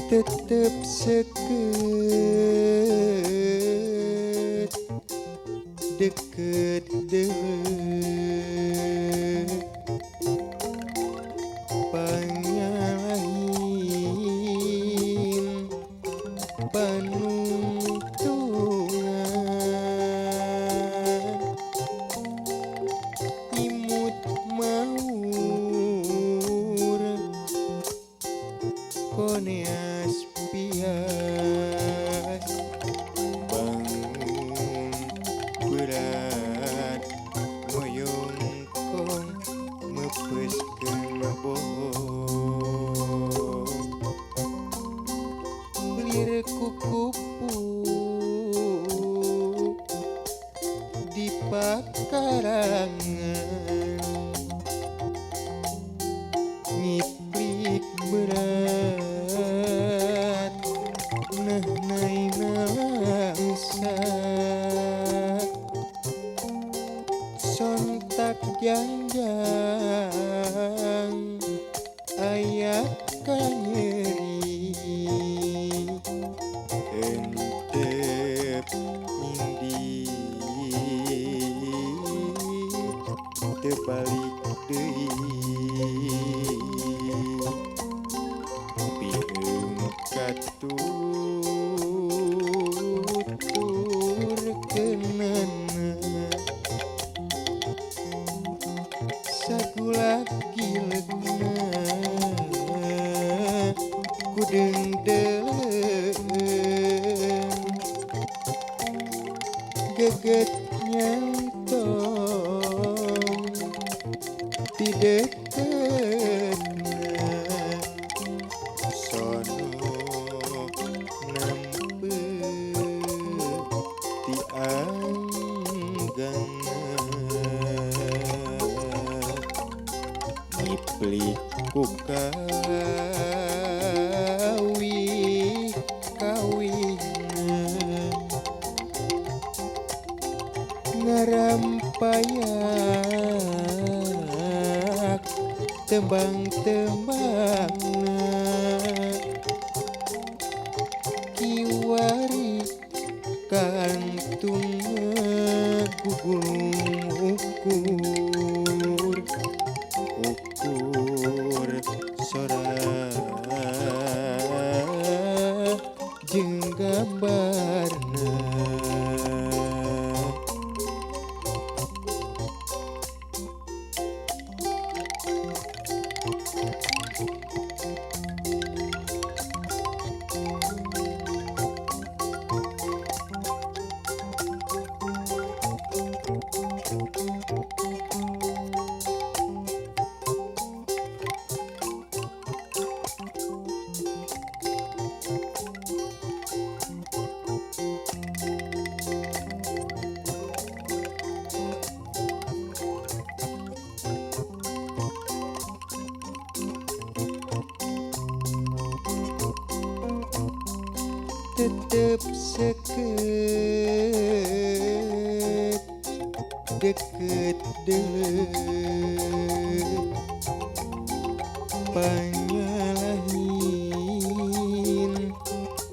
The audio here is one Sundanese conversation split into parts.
Tetep seket deket deuleut pangnyalahin panungtungan imut maur koneas pias bangun berat ngoyongkong meupeuskeun bohong lir kukupu di pakarangan ngiplik berat neunai nalangsa sontak jangjang aya kanyeri hentep indit teu balik deui piheung katuturkeunana sagula gilegna ku deungdeuleung geget nyantong ti deketna sono nampe ti anggangna ngiplik ku kawih-kawihna ngarampayak tembang-tembangna kiwari kantungna gugulung ukur ukur sora jeung gambarna. Tetep seket deket deuleut panyalahin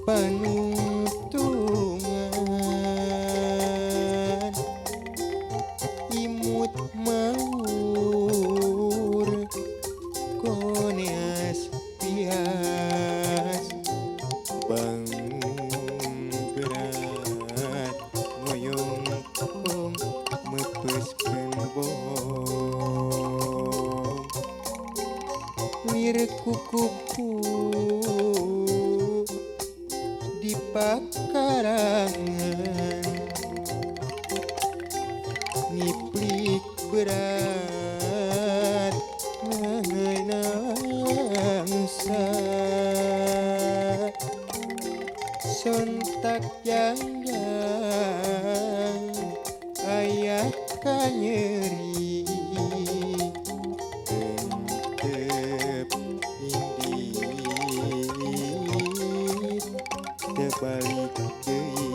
panungtungan imut maur koneas pias bangun berat ngoyongkong meupeuskeun bohong lir kukupu di pakarangan ngiplik berat ngangai nalangsa sontak jangjang aya kanyeri hentep indit teu balik deui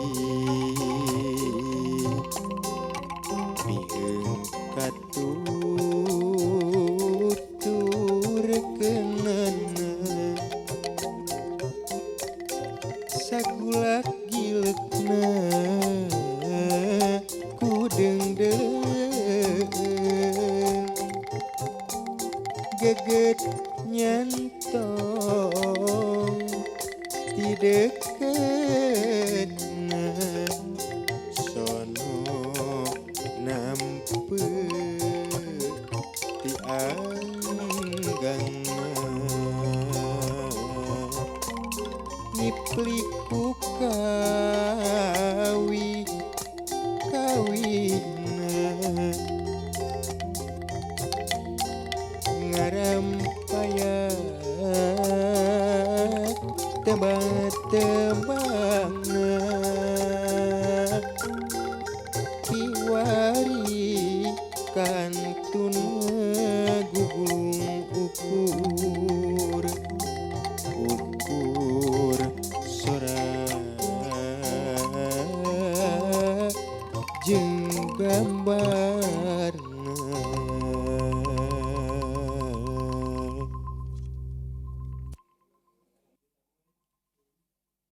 piheung katuturkeunana. Sagulak gilekna ku deungdeung, geget nyantong ti deketna, sono nampe ti anggangna, ngiplik ku kawi kawina, ngarampaya tembang-tembangna, kiwari kantun gugulung ukur ukur sora jeung gambar.